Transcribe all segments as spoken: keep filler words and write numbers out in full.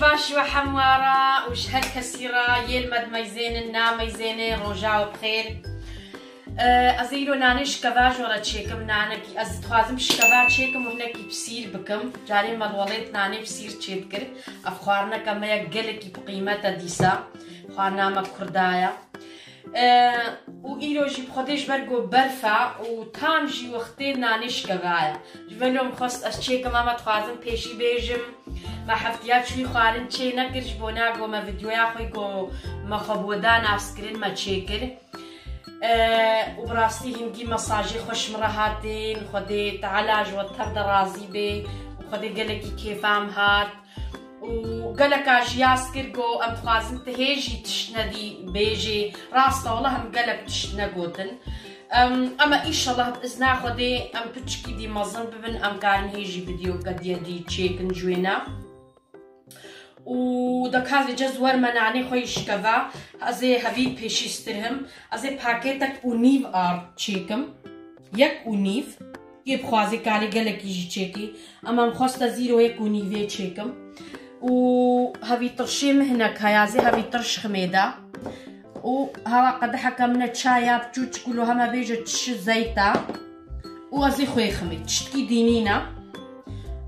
Baş we hemwa re û ji her kesî re yê li me dimeyzênin, nameyzênin, roja we bi xêr. E, ez ê îro nanê şikeva ji we re çêkim, nanekî. Ez dixwazim şikeva çêkim û hinekî bi sîr bikim. Carê me li welêt nanê bi sîr çêdikir. Ev xwarineke me ye gelekî bi qîmet e dîsa. Xwarina me kurda ye. E, û îro jî bi Xwedê ji ber ku berf e û tam jî wextê nanê şikeva ye. Ji ber wilo min xwest ez çêkim, ama dixwazim pêşî bêjim. Me heftiya çûyî xwarin çê nekir, ji bona ku me vîdeoya xwe ku me xwe bo da naskirin me çêkir. E, û bi rastî hingî mesajê xweş min re hatin. Xwedê Teala ji we tev de razî bê û Xwedê gelekî kêfa min hat. û geleka jiyaz kir, got, "Em dixwazin tu hê jî tişt nedî bêjê." Rast e, wele em gelek tişt negotin. Em, ama înşallah bi izna Xwedê em piçikî dî mezin bibin, em karin hê jî vîdeoke diye dî çêkin ji wêne. Û de ka vêce ez werime nanê xwe yî şikeva, ez ê hevî pêşî stirhim, ez ê paketek û nîv ard çêkim. Yek û nîv, yê bixwazê kalê gelekî jî çêkî. Ama em xwest ez îro yek û nîvê çêkim. Û hevî tirşê min hinek heye, ez ê hevî tirş ximê de. Û hewa qedeheke min e çaya biçûçik û lo heme bêje çi zeyt e. Û ez ê xwê ximê. Tiştkî dî nîne.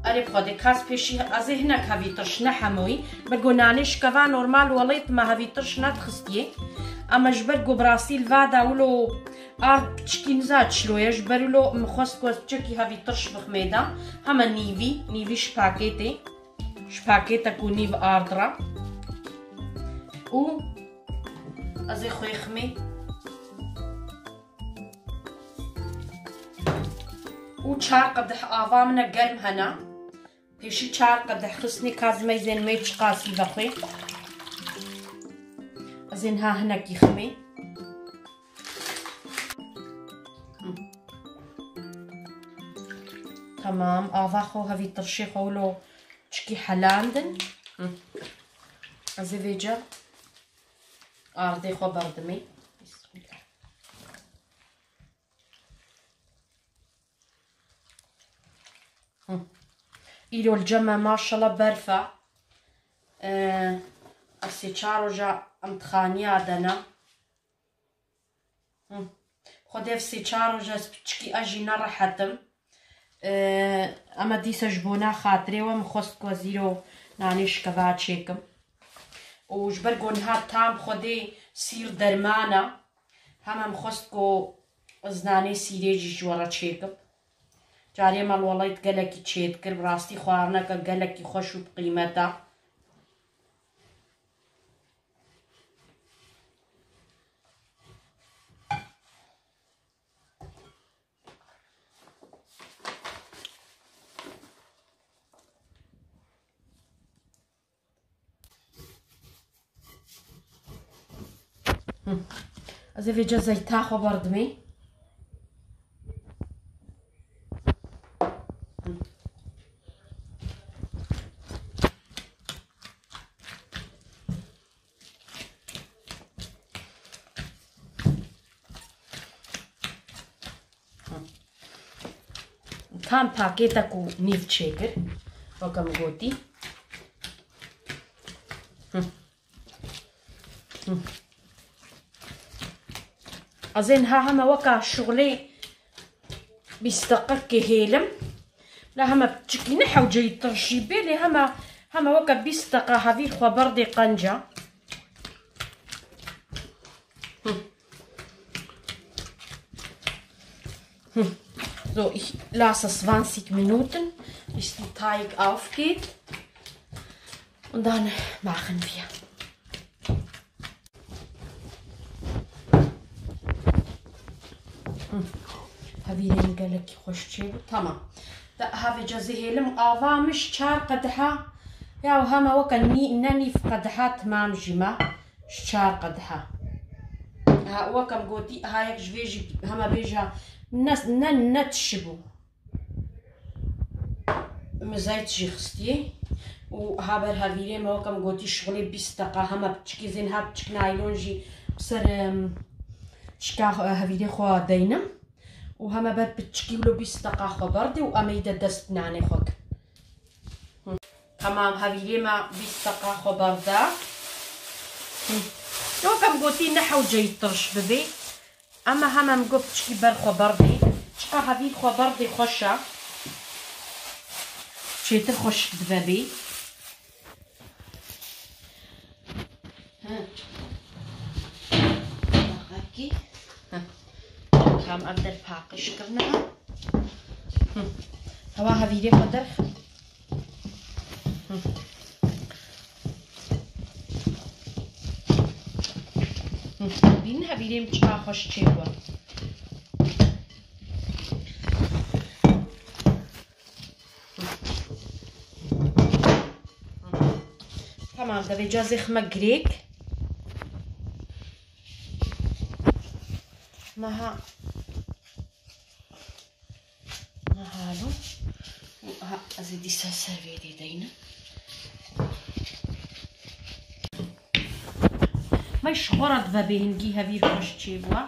Erê bi Xwedê, kas pêşî ez ê hinek hevî tirş, ne hemoyî. Bi gonanê şikeva normal welêt me hevî tirş nedixistiyê. Ama ji ber ku bi rastî li va de wilo ard piçikî niza çilo ye, ji ber wilo min xwest ku ez piçekî hevî tirş biximê de. Heme nîvî, nîvî ji pakêtê. Ji pakêtek û nîv ard re. Û ez ê xwê ximê. Û çar qedeh ava min e germ hene. Pêşî çar qedeh xistnî, ka ez meyzên me çiqasî vexwê. Ez ê niha hinekî ximê. Tamam, ava xwe hevî tirşê xwe wilo çikî helandin. Ez ê vêce ardê xwe berdimê. Bismillah. Hı. Îro li cem me maşallah berf e. Ee, ev sê çar roja em di xaniya de ne. Hı. Xwedê ev sê çar roja ez piçikî ez jî nerehet im. Ee, ama dîsa ji bona xatirê we min xwest ku ez îro nanê şikeva çêkim. Û ji ber ku niha tam Xwedê sîr derman e. Hema min xwest ku ez nanê sîrê jî ji we re çêkim. Carê me li welayt gelekî çêdikir. Bi rastî xwarineke gelekî xweş û bi qîmet e. Hı. Ez ê vêca zeyta xwe berdimê. Hı. Tam pakêtek û nîv çêkir, weke min gotî. Hı. Hı. Ez ê niha heme weka şixulê bîst deqekê hêlim. La heme piçikî ne hewceyî tirşî bê, lê heme, heme weke bîst deqa hevîr xwe berdê qenca. Hm. Hm. So, ich lasse zwanzig Minuten, bis der Teig aufgeht. Und dann machen wir. Hı. Hevîrên gelekî xweş çêbû. Tamam. De hevê cezî hêlim ava min ji çar qediha. Ya hema weke nî-, ne nîv qediha timam jî me. Ji çar qediha. Ha, weke min gotî, ha yek ji vê jî hema bêja ne, ne, ne tişibû. Min zeyt jî xistî û ha ber hevîrê me, weke min gotî, şixulê bîst deqa hema piçikî zên, ha piçik naylon jî bi ser, em, çika, e, hevîrê xwe deynim û hema ber piçikî wilo bîst deqa xwe berdê û em ê de dest nanê xwe kin. Hı. Tamam, hevîrê me bîst deqa xwe berda. Hı. Yok, em gotî ne hewce yî tirş bibê. Ama hema em got çikî ber xwe berdê. Çiqa hevîr xwe berdê xweş e. Çêtir xweşik dibe bê. Hı. Bakakî. Hı. Tam ev der paqij kirine. Hı. Hewa hevîrê xwe derxin. Hı. Hı. Bînin hevîrê min çiqa xweş çêbû. Tamam, devê cazê xime girêk. Meha. Meha lo. Ha, ez ê dîsa ser vê dê deynim. Me ji xwe re dibe bê hingî hevîr xweş çêbû.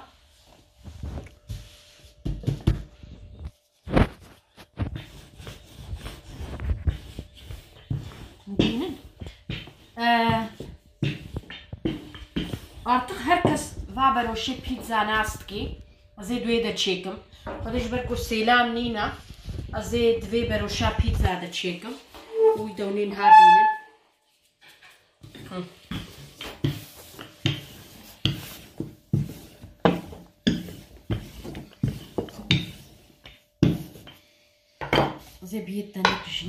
Bînin. Ee, artık her kes va beroşê pîtza nas dikê. Ez ê di wê de çêkim. Xwedê ji ber ku sêlan nîne, ez ê di vê beroşa pîtza de çêkim. Û dewnên ha bînin. Hı. Zê biyê tenik jî.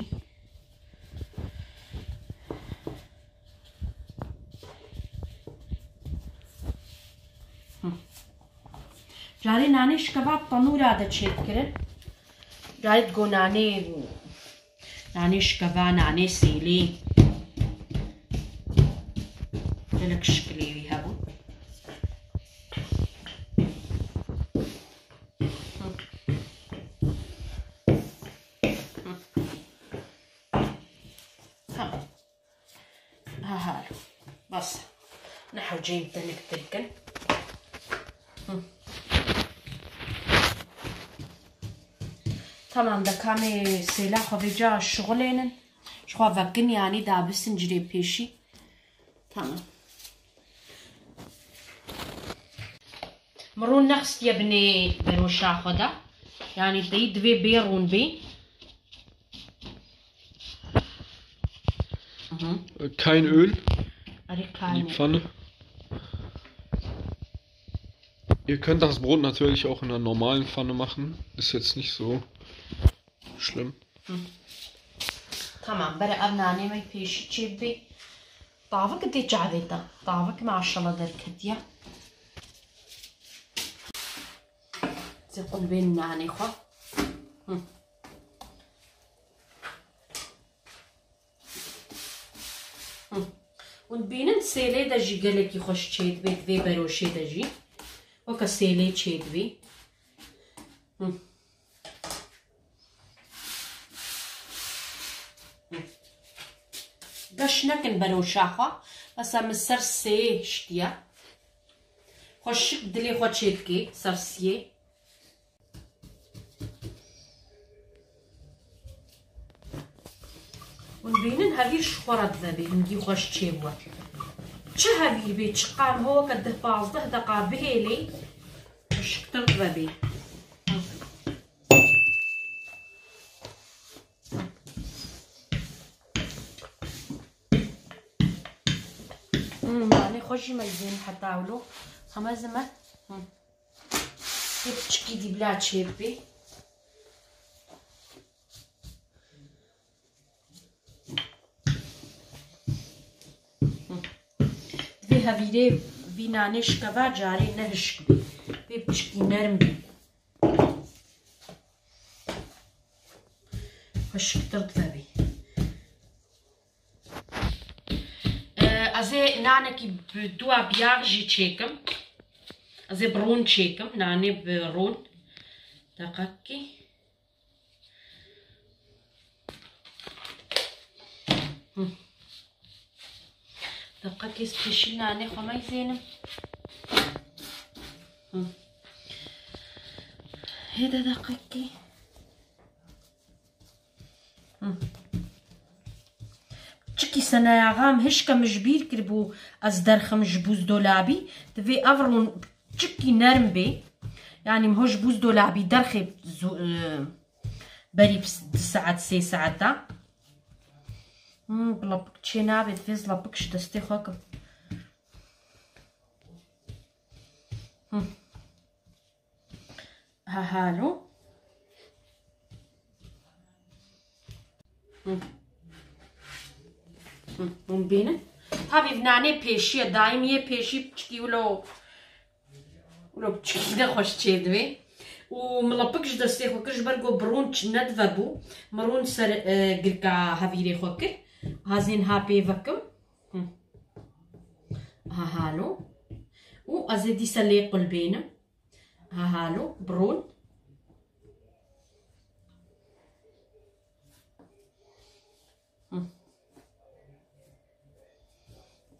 Hı. Carê nanê şikeva tenûra de çêdikirin. Carê digo nanê, nanê şikeva, nanê sêlê. Gelek şikilê wî hebû. Tamam. Aha. Bas. Ne hewceyim tenik tirkin. Hı. Tamam, de kamê sêla xwe vêca şixulênin. Ji xwe vekin, yanî dabisin cirê pêşî. Tamam. Min rûn nexistiye binê beroşa xwe de. Yanî teyî divê bê rûn bê. Mhm. Kein Öl. Erê, in die Pfanne. Ihr könnt das Brot natürlich auch in einer normalen Pfanne machen. Ist jetzt nicht so schlimm. Hı. Tamam, bere ev nanê me pêşî çêbibê. Tavik tê çavê te. Tavik maşallah derketiye. Zê qulbên nanê xwe. Hı. Hı. Hûn bînin sêlê de jî gelekî xweş çêdibê, di vê beroşê de jî. Weke sêlê çêdibê. Hı. Geş nekin beroşa xwe. Mesela min ser sê hiştiye. Xweşik dilê xwe çêdikê ser siyê. Hûn bînin hevîr ji xwe re dibe bê, hingî xweş çêbû. Çi hevîr bê, çi qan ho weke deh pazdeh deqa bihêlê, xweşiktir dibe bê. Hmm, nanê xwe jî meyzên heta wilo. Heme zime. Hmm. Yê piçikî dî bila çêbibê. Divê hevîrê vî nanê şikeva carê ne hişk bê. Vê piçikî nerm bê. Hişktir dibe bê. Ee, ez ê nanekî bi dua biyax jî çêkim. Ez ê bi rûn çêkim. Nanê bi rûn. Deqekî. Hı. Deqekî ez pêşî nanê xwe meyzênim. Hı. Hêde deqekî. Hı. Seneyaxa em hişke min ji bîr kiribû ez derxim ji buzdolabî. Divê ev rûn çikî nerm bê. Yanî min ho ji buzdolabî derxê zu-, e, berî pis-, du saet, sê saeta. Hmm, bi lapik çê nabe, divê ez lapik ji destê xwe kim. Hmm. Ha, halo. Hı. Hı, hûn bînin. Tabî nanê pêşî ye, daîm yê pêşî piçkî wilo, wilo piçkî ne xweş çêdibê. Û min lapik ji destê xwe kir, ji ber ku bi rûn çi nedivebû. Min rûn ser, e, girka hevîrê xwe kir. Hazên ha pê vekim. Hı. Ha, halo. Û ez ê dîsa lê qulbênim. Ha, halo, bi rûn. Hı.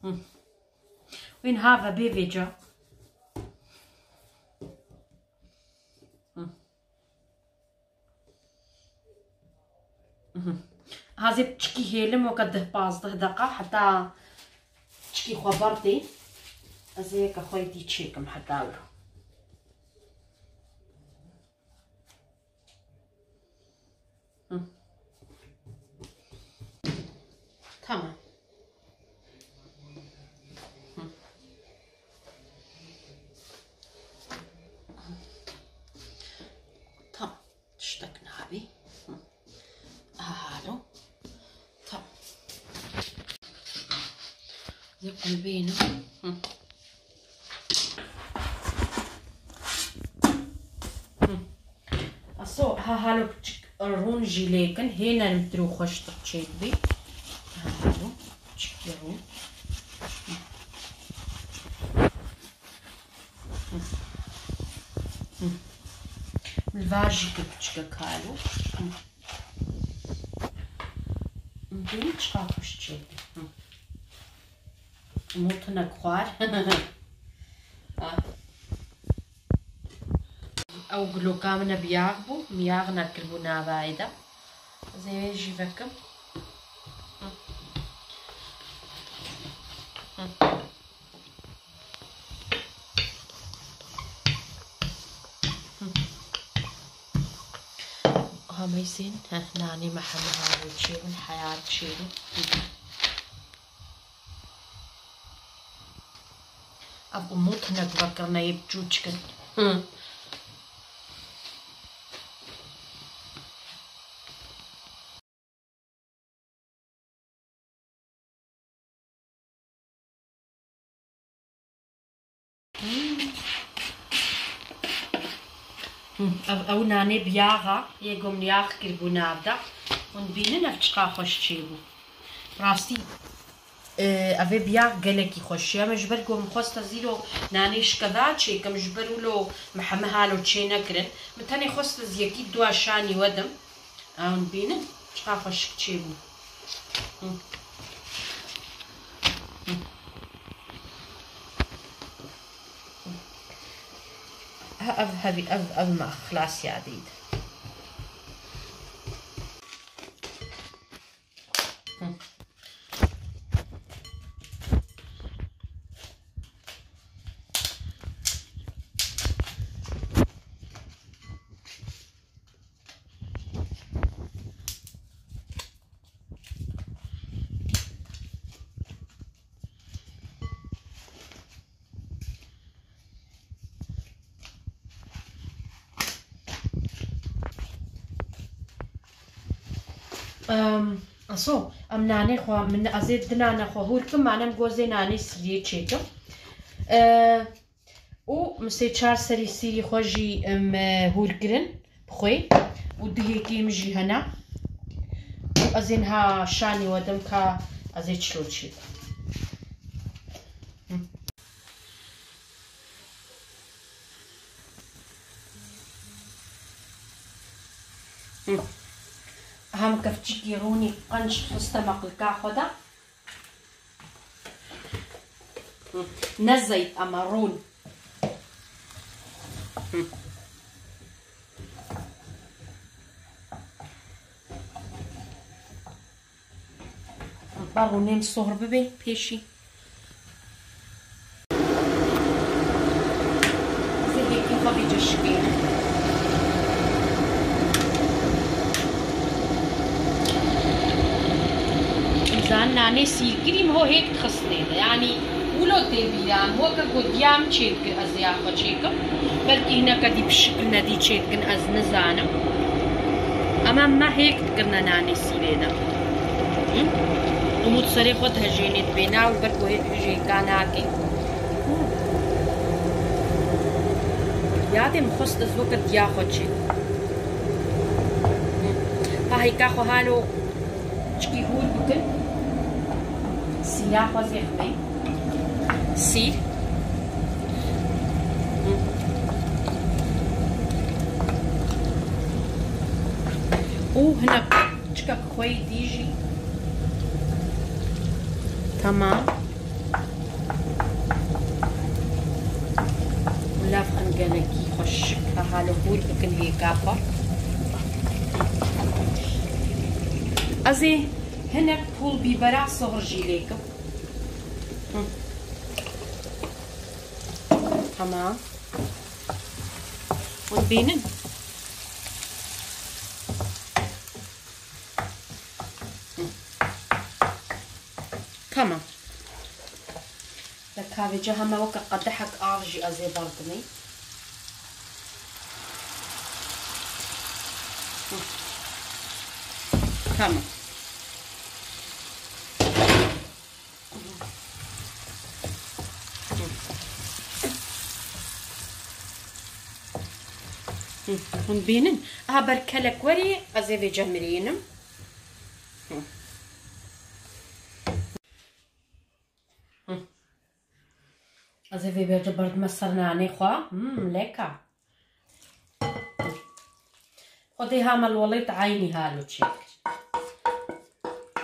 Hı. Wên ha ve bê vêca. Hı. Mhm. Hazê piçikî hêlim weke deh pazdeh deqa heta piçikî xwe berdê. Ez ê yeke xwe yê dî çêkim heta wilo. Hı. Tamam. Hı. Tamam. Tiştek nabî. Hı. Halo. Tamam. Yek bênim. Hı. Hı. Aso, ha, halo piçik rûn jî lêkin, hê nermtir û xweştir çêdibî. Ha, halo, piçikî rûn. Hı. Hı. Li va jî kir piçikek halo. Hı. Bînî çiqa xweş çêdibî. Hı. Mû tinek xwar. Ha. Ew guloka min e bi yax bû, min yax nekiribû navayê de. Ez ê wê jî vekim. Hı. Hı. Hameyzên, heh, nanê me heme halo çêbûn, heyar çêbûn. Ev umut hinek vekirine yê biçûçik in. Hı. Hmm. Hmm, ev, ew nanê biyaxa yê ku min yax kiribû nav de. Hûn dibînin ev çiqa xweş çêbû. Rastî, e, ev ê biyax gelekî xweş e. Me ji ber ku min xwest ez îro nanê şikeva çêkim, ji ber wilo me heme halo çê nekirin. Min tenê xwest ez yekî dua şanî wedim. Ew bînin, çiqa xweşik çêbû. Hı. Hı. Ha, ev hevî, ev, ev me xilas yadî de. Hı. Em, aso, em nanê xwe, min ez ê di nane xwe hûr kim, manem gozê nanê siriyê çêkim. E, Û min sê çar serî sîrî xwe jî, em, hûr kirin bi xwê û duhê kêm jî hene. Û ez ê niha şanî we dim ka ez ê çilo çî bikim. Hem kevçikî rûnî qenc xiste meqlika xwe de. Ne zeyt ama rûn. Hûn ên sohr bibê pêşî. Zêdekî xwe vê ceşikê. Zan nanê sîrkirî min ho hêk dixistnê de. Yanî wilo tê bîran, weke ku diyam çêdikir ez ya xwe çêkim. Belkî hineke dî pişik nedî çêdikin, ez nizanim. Ema me hêk dikirine nanê sîrê de. Hı? Umûd serê xwe dihejênê dibêne û li ber ku hêk jêka nake. Yadê min xwest ez weke diya xwe çê. Hı. Ha hêka xwe halo çikî hûr bikin. Sîra xwe zêxmê. Sîr. Hı. Û hinek çikek xweyî dî jî. Tamam. Lafxin gelekî xweşik, ha halo hûr bikin hêka xwe. Ez ê hinek pul bîbera sohr jî lêkim. Hı. Tamam. Hûn bînin. Tamam. Lê ka vêca hema weke qedehek av jî ez ê berdimê. Tamam. Hûn bînin. Aha ber kelek werî ez ê vêca mirînim. Ez ê vê vêca berdime ser nanê xwe. Hmm, leka. Xwedê ha me li welêt eynî halo çêkir.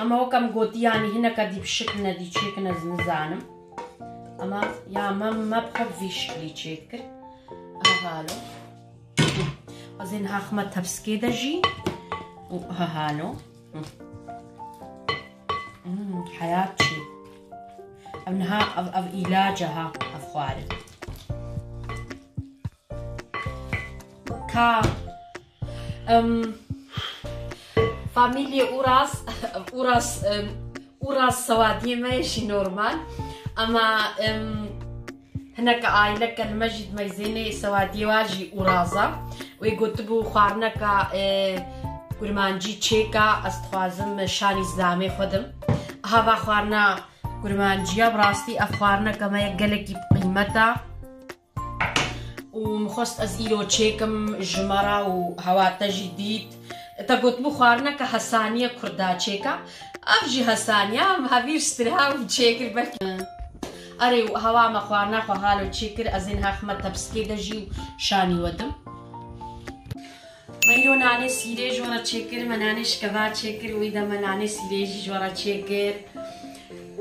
Ema weke min gotî, yanî hineka dî pişik nedî çêkin, ez nizanim. Ema ya me, me bi xwe bi vî şiklî çêkir. Ha halo. Ez ê niha xime tepsikê de jî. Û ha halo. Hmm, heyat çi? Ev niha, ev, ev îlac e ha, ev xwarin. Ka, em, famîliyê Uras, Uras, em, Uras sewatiyê me ye jî normal. Ema, em, hineke aîleke li me jî dimeyzênê sewatiyê wa jî Uras e. Wê gotibû xwarineka, e, kurmancî çêka, ez dixwazim şanî zilamê xwe dim. Aha va xwarina kurmanciya, bi rastî ev xwarineke me ye gelekî bi qîmet e. Û min xwest ez îro çêkim ji me re û hewa te jî dît. Te gotibû xwarineke hesanî ye kurda çêka. Ev jî hesanî ye, em hevîr stira û çêkir belkî. Erê, û hewa me xwarina xwe halo çêkir, ez ê niha xime tepsikê de jî û şanî we dim. Me îro nanê sîrê ji we re çêkir, me nanê şikeva çêkir, wî de me nanê sîrê jî ji we re çêkir.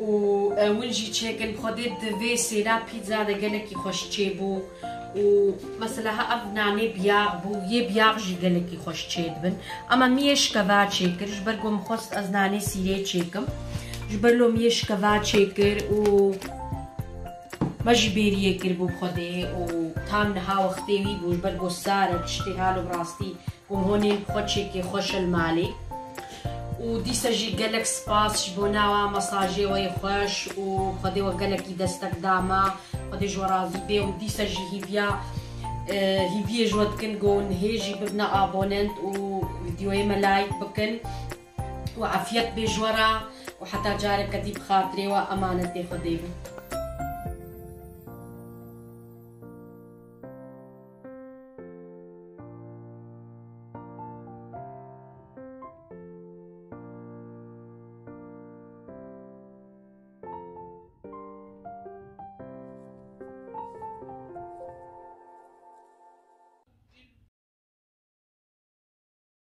Û, e, win jî çêkin, bi xwedê di vê sêla pîtza de gelekî xweş çêbû. Û mesela ha ev nanê biyax bû, yê biyax jî gelekî xweş çêdibin. Ema min yê şikeva çêkir, ji ber ku min xwest ez nanê sîrê çêkim. Ji ber lo min yê şikeva çêkir û me jî bêriyê kir bû bi xwedê û tam niha wextê wî bû, ji ber ku sar e, tiştê halo bi rastî Û honên xwe çêkê xweş e li malê. Û dîsa jî gelek spas ji bo nawa mesajê we yê xweş û Xwedê we gelekî destek da me. Xwedê ji we razî bê û dîsa jî hîviya, e, hîviyê ji we dikin ku hê jî bibine abonent û vîdyoyê me like bikin. Û afiyet bê ji we re û heta careke dî bi xatirê we emanetê Xwedê bin.